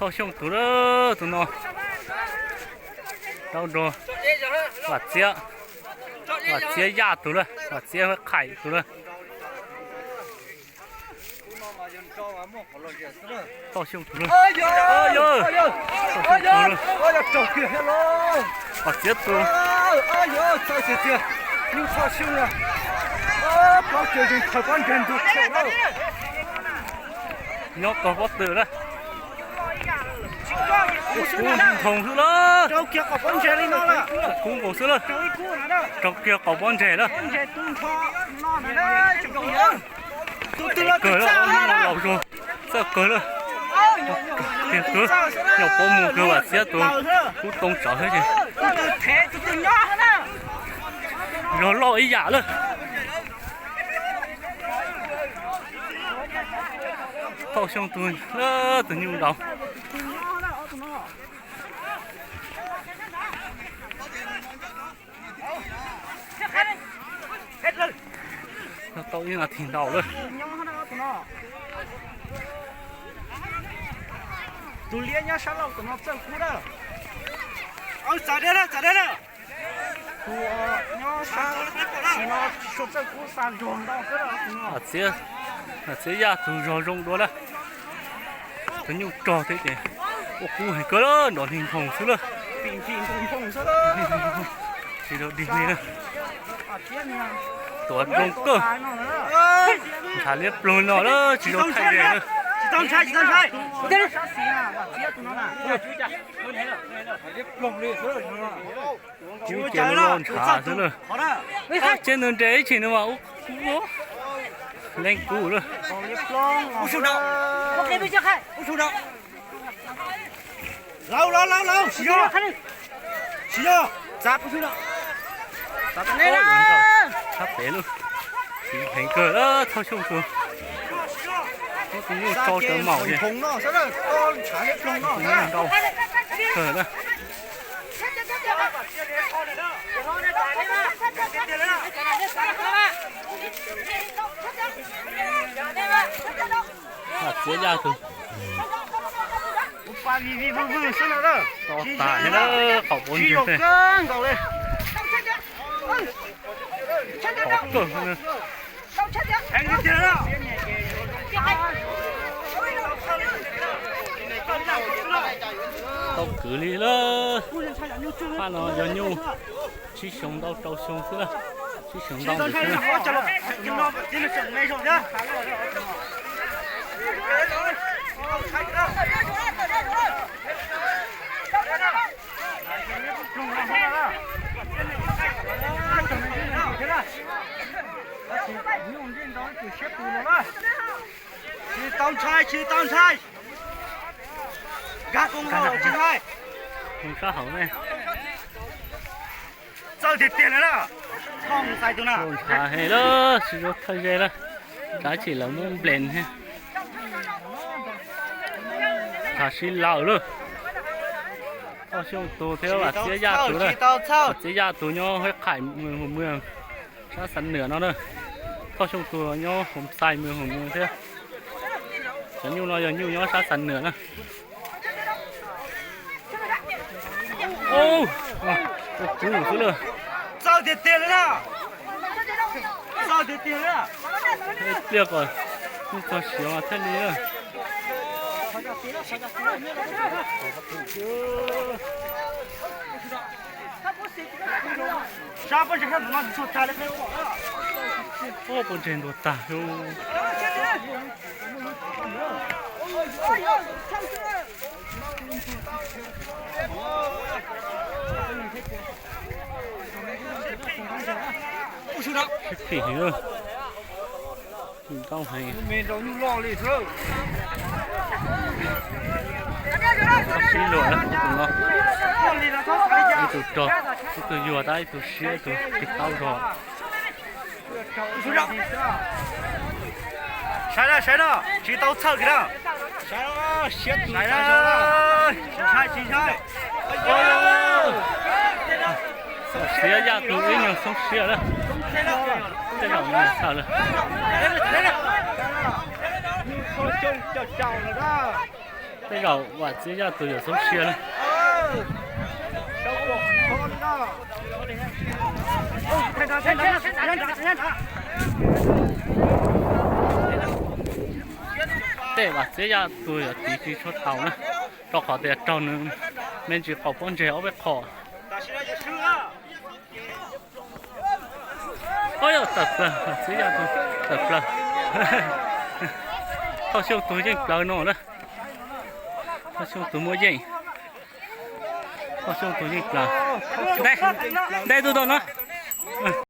Thoj Xyooj tus lawm, tus no. Rau nrog Vam Txiab, Vam Txiab Yaj tus lawm, Vam Txiab Huab Qhaim tus lawm. Thoj Xyooj tus lawm. Thoj Xyooj tus lawm. Vam Txiab tus. Nyob tog pob tw lawm. Kub nthoos xwb lawm. Kub nkaus xwb lawm. Raug kiag qhov pob ntseg lawm. Kawg lawm, ob hnub no laus zog, txawj kawg lawm. Tiag kawg, yog pob muag kawg Vam Txiab tus kub too tsawv thiab ces. Zog loj ib yam lawm. Thoj Xyooj tus, tus nyuj nraud. Tau ib nas this ntau lawm. Tus liab nyob sab laug tus no txawj kub na. Txawm deb na, txawm deb na. Tus nyob sab tim no tsis tshua txawj kub, xa nrog ntau xwb. Txiab, Txiab Yaj tus zog zoo dua na. Tus nyuj rog thiab ces ua kub heev kawg, nrov nrig nphoo xwb lawm. Tsis rau dig li na. Tuav zoo kawg. Ntshav liab ploog no lawm, tsis zoo thaij ze na. Kub ces no los ntshav xwb lawm. Txiab ntawd nres ib tshim no mas ua kub, leej kub lawm. Txhab pem lawm, siv heev kawg, Thoj Xyooj tus. Muab tus nyuj tso rawv maum ces ntau kawg na. Txiab Yaj tus. Tau tas thiab na, qhov pob ntseg tej. Qhov kawg. Tau kwv li lawm. Pab no yog nyuj tsib xyoos ntau rau xyoo xwb na. Tsib xyoos ntau xwb na. Tsis tau ntshai, tsis tau ntshai. Nkag koom haum lawm tsis ntshai. Koom sab hauv ne. Txawj tiag tiag li na. Ntshav heev lawm, tsis zoo thaij ze lawm. Tsam ib chim lawv muab nplees thiab. Ntshav sib laws lawm. Thoj Xyooj tus thiab Vam Txiab Yaj tus na. Vam Txiab Yaj tus nyob Huab Qhaim Mws Hum Mws, sab Xav Nwam no na. Thoj Xyooj tus nyob Hum Xais Mws Hum Mws thiab. Cov nyuj no yog nyuj nyob sab Xav Nwam na. Ua kub xwb lawm. Txawj tiag tiag li na. Txawj tiag tiag li. Ib pliag kom nyuj txog siav mas thiaj li. Sab pob ntseg sab ntawm no tsis tshua tag li. Pob ntseg ntuag tag xwb. Phim heev, nkauj heev. Sib luag tus no, ib tug rog, ib tug yuag tab ib tug siab, ib tug tig taub zog. Saib na, saib na, tsis tau txhawj kiag na. Saib na, tsis ntshai, tsis ntshai. Siab Yaj tus ib nyuag xoob siab na. Tej zaum nws txhawj lawm. Tej zaum Vam Txiab Yaj tus yuav xub sia na. Tej Vam Txiab Yaj tus yuav tiv tsis tshua tau na, rau qhov tias raug nws me ntsis qaum pob ntseg ob peb qho. Ob yog tawm plaws, Vam Txiab Yaj tus tawm plaws. Thoj Xyooj tus yeej plaws no na. Thoj Xyooj tus muaj yeej. Thoj Xyooj tus yeej plaws. Nte, nte tus tom no.